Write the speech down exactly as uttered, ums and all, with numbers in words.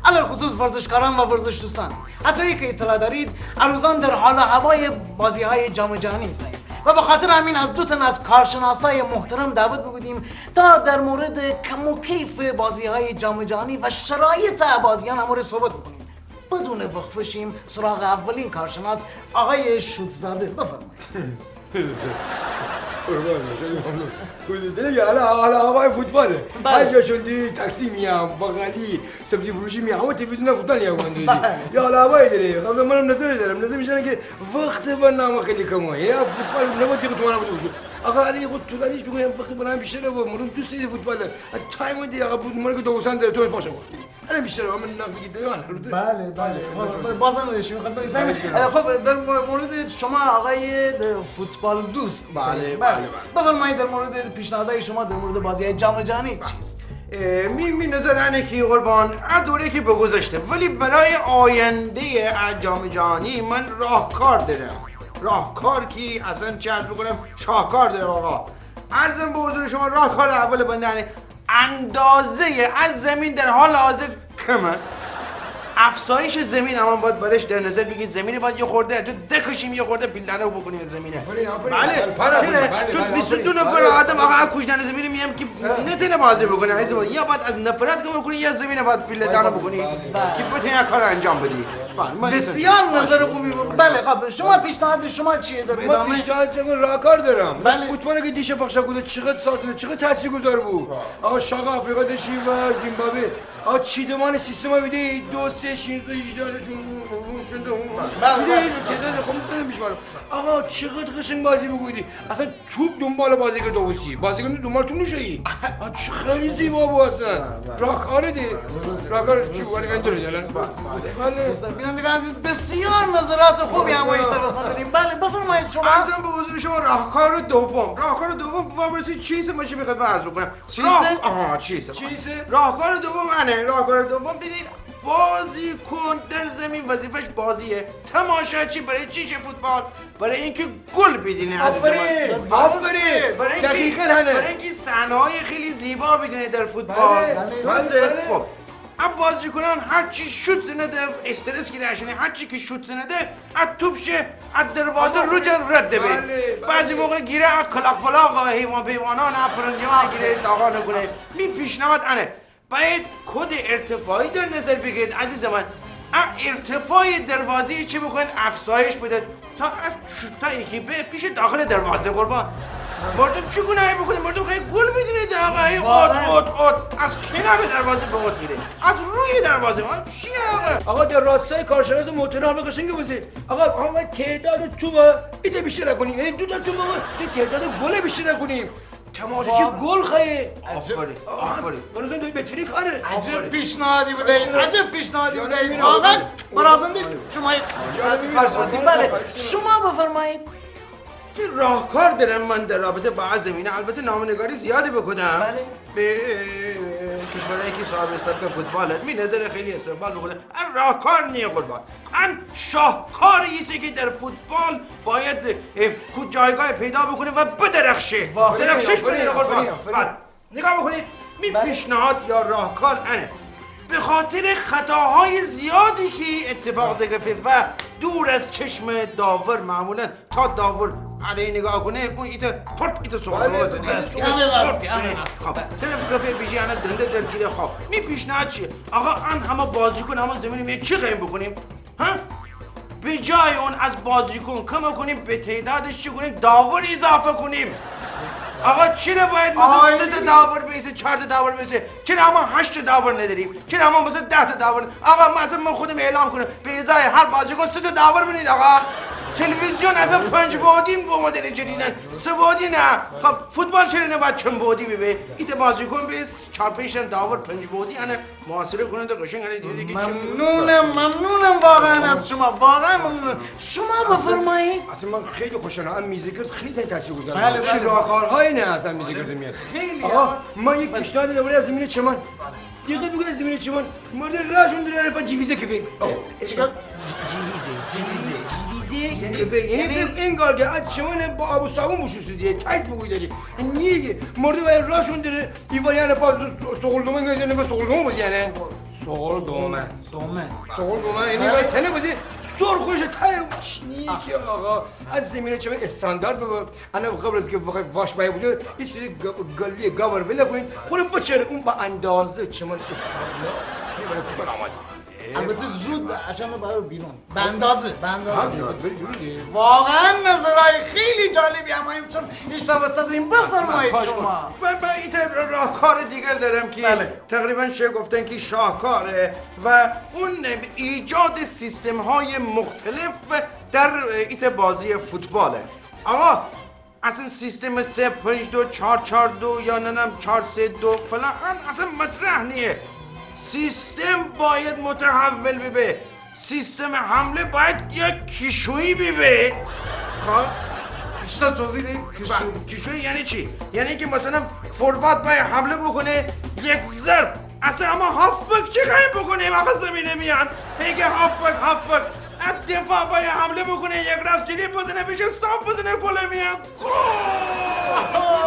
علی‌الخصوص ورزشکاران و ورزش‌دوستان. هطویی که اطلاع دارید، ا روزان در حال و هوای بازی‌های جام جهانی ایساییم و به خاطر همین از دو تن از کارشناسای محترم دعوت بوکودیم تا در مورد کم و کیف بازی‌های جام جهانی و شرایط ا بازیان امره صحبت بوکونیم. بدون وقفه شیم سراغ اولین کارشناس، آقای شوت‌زاده. بفرمایید. قربان بشم. کودی دیگه، حالا، حالا هوای فوتباله. بله. هر جا شون دی، تاکسی میام، بغلی، سبزی‌فروشی میام، هوا تلویزیون فوتبال یا گوندی. بله. یا حالا هوای داره. خب منم نظر دارم. نظر می‌شه که وقت برنامه خیلی کمه. یا فوتبال نود دقیقه تومانه بوده بشه. آقا علی خود طولانیش بگویم، وقت برنامه بیشتره و مردم دوست داری فوتباله. تایم دی آقا بود، مرگ دوستان داره، تو پاشه. الان بیشتر همه نقد دیگه داره، الان. بله، بله. خب، بازم شما خدمت ایساییم. بله. خب، در مورد شما آقای فوتبال دوست. بله، بله، بله. بفرمایید، در مورد پیشنهادهای شما در مورد بازی‌های جام جهانی چیست؟ اه، می، می نظر انه کی قربان، ا دوره کی بگذشته، ولی برای آیندهٔ ا جام جهانی من راهکار دارم. راهکار کی اصلاً چه عرض بکنم، شاهکار دارم آقا. عرضم به حضور شما، راهکار اول بنده انه اندازهٔ از زمین در حال حاضر کمه. افزایش زمین امان باید برش در نظر بگیریم. زمین باید یه خورده از جا دکشیم، یه خورده پیله‌دانه بکنیم از زمینه. بله، چرا؟ چون بیست و دو نفر آدم آقا کوچکترین زمین میام که نتونه بازی بکنه. عزیز من، یا باید از نفرت کم بکنی، یا زمین باید پیله‌دانه بکنی که بتونی ا کار انجام بدی. بسیار نظر خوبی بود. بله، خب، شما پیشنهاد شما چیه در ادامه؟ من پیشنهاد راهکار دارم. بله. فوتبال که دیشب پخش کوده، چقدر سازنده، چقدر تاثیرگذار بود. آقا شاخ آفریقا داشتی و زیمبابوه. آقا چیدمان سیستم بیده، دو، سه، شانزده، هیجده، بله، بله. تعداد خب می‌تونم بشمارم. آقا چقدر قشنگ بازی بوکودی. اصلاً توپ دنبال بازیکن دوستی. بازیکن دنبال توپ نوشویی. آ، چه خیلی زیبا بو اصلاً. بله، بله. راهکاره دی. درست. راهکار چی؟ ولی اندر جلن. بله. دوستان بینندگان عزیز، بسیار نظرات خوبی همایش توسط داریم. بله، بفرمایید شما. عرضم به حضور شما راهکار دوم. راهکار دوم، بفرمایید چیسه؟ من شیمی خدمت عرض بکنم. چیسه؟ راه-، آها، چیسه. چیسه؟ راهکار دوم انه. راهکار دوم، ببینید، بازیکن در زمین وظیفش بازیه. تماشاچی برای چیشه فوتبال؟ برای اینکه گل بدینه، عزیز من. آفرین، آفرین. برای اینکه، دقیقاً همینه. برای اینکه صحنه‌های خیلی زیبا بدینه در فوتبال. بله، بله، درسته؟ بله. خب، ا بازیکنان هر چی شوت زنده، استرس گیره اشانه، هر چی که شوت زنده، ا توپ شه ا دروازه رو جن رد به. بله، بله. بعضی موقع گیره ا کلاغ پلاغ، حیوان پیوانان، ا پرنده‌وان گیره داغان کنه. می پیشنهاد انه. باید کد ارتفاعی در نظر بگیرید عزیز من. ا ارتفاع دروازه چی بکنید؟ افزایش بدید تا از شوتایی که به پیش داخل دروازه قربان. مردم چی گناهی بکنه؟ مردم خیلی گل بدینه ده آقا. هی اوت، اوت، اوت. از کنار دروازه به اوت میره. از روی دروازه. آ، چیه آقا؟ آقا، در راستای کارشناس محترم همه قشنگ بزه. آقا، همه تعداد توپه ایتا بیشتر کنیم. یعنی دو تا توپ، آقا، ایتا تعداد گل بیشتر کنیم. تماشاچی گل خوایه. آفرین، آفرین. برازندوی بهترین کاره. عجب پیشنهادی بدهید، عجب پیشنهادی بدهید. واقعاً برازندوی شما. بله، شما بفرمایید. تی راهکار درم من در رابطه با ا زمینه، البته نامه‌نگاری زیادی بکودم. بله. به، اه، کشورهایی که صاحب سبک فوتبال هست، می نظر خیلی استقبال بکودم. ا راهکار نیه قربان. ان شاهکاری ایسه که در فوتبال باید، اه، خود جایگاه پیدا بکنه و بدرخشه. درخشش بده قربان. بله. نگاه بکنید، می پیشنهاد یا راهکار انه. به خاطر خطاهای زیادی که اتفاق دکفه و دور از چشم داور، معمولاً تا داور علیه نگاه کنه، اون ایتا پرت ایتا سوال بزنه. بله، راست، بله، راست. خب، طرف کفه بیجی انه دنده درد گیره. خب، می پیشنهاد چیه؟ آقا، ان همه بازیکن همه زمین میان چی قایم بکنیم؟ ها؟ به جای اون از بازیکن کم کنیم، به تعدادش چی کنیم؟ داور اضافه کنیم. آقا، چرا باید مثلاً سه تا داور بیسه، چهار تا داور بیسه؟ چرا اما هشت تا داور نداریم؟ چرا اما مثلاً ده تا داور؟ آقا، مثلاً من خودم اعلام کنم، به ازای هر بازیکن سه تا داور بنید آقا. تلویزیون اصلاً پنج بعدی به مدل جدیدن، سه بعدی نه. خب، فوتبال چرا نباید چند بعدی ببه؟ ایتا بازیکن به چهار پنج تا داور پنج بعدی انه محاصره کنید، قشنگ انه دیگه، دیگه چه؟ ممنونم، ممنونم واقعاً از شما، واقعاً ممنونم. شما بفرمایید. اصلاً من خیلی خوشحالم. ا میزگرد خیلی تأثیرگذار بود. بله، بله. چی راهکارهایی نه از ا میزگرد میاد. خیلی. آقا، من یک پیشنهاد دارم از زمین چمن. دقت بکن، از زمین چمن. مردم راشون دره، پا جیویزه کفه. چیکار؟ جیویزه، جیویزه، جیویزه کفه. یعنی فکر انگار که ا چمن با آب و صابون بشوسته دیگه، تایت بوگوی داری. نیه که مردم راشون دره، ایوار یعنی پا سوغلدومه، یعنی پا سوغلدومه بزنه. سوغول دومه. دومه. سوغول دومه. اینی بله. وای تنه بزی سر خوشه تای نیه کی آقا. از زمینه چه استاندارد ببه. انه قبل از که وخ-، واش بایه بوجه، ایسری گ-، گلی گاور وله کوین. خوره بچره اون با اندازه چمن استاندارد. تنه برای فوتبال آماده. البته زود اشانه ببر بیرون. به اندازه، به اندازه. ها، بری جلو دیگه. واقعاً نظرهای خیلی جالبی اما امشب اشتاوستیم. بفرمایید شما. من، من ایتا راهکار دیگر دارم که بله. تقریباً شه گفتن که شاهکاره و اون ایجاد سیستم‌های مختلف در ایتا بازی فوتباله. آقا، اصلاً سیستم سه پنج دو، چهار چهار دو یا ننم چهار سه دو فلان، ان اصلاً مطرح نیه. سیستم باید متحول ببه. سیستم حمله باید یک کیشویی ببه. خب؟ بیشتر توضیح دهید. کیشویی. با-، کیشویی یعنی چی؟ یعنی که مثلاً فوروارد باید حمله بکنه، یک ضرب. اصلاً اما هافبک چی خواهیم بکنیم آقا زمین میان؟ هی که هافبک، هافبک. ا دفاع باید حمله بکنه، یک راست دریبل بزنه، بشه صاف بزنه گل میان. گل!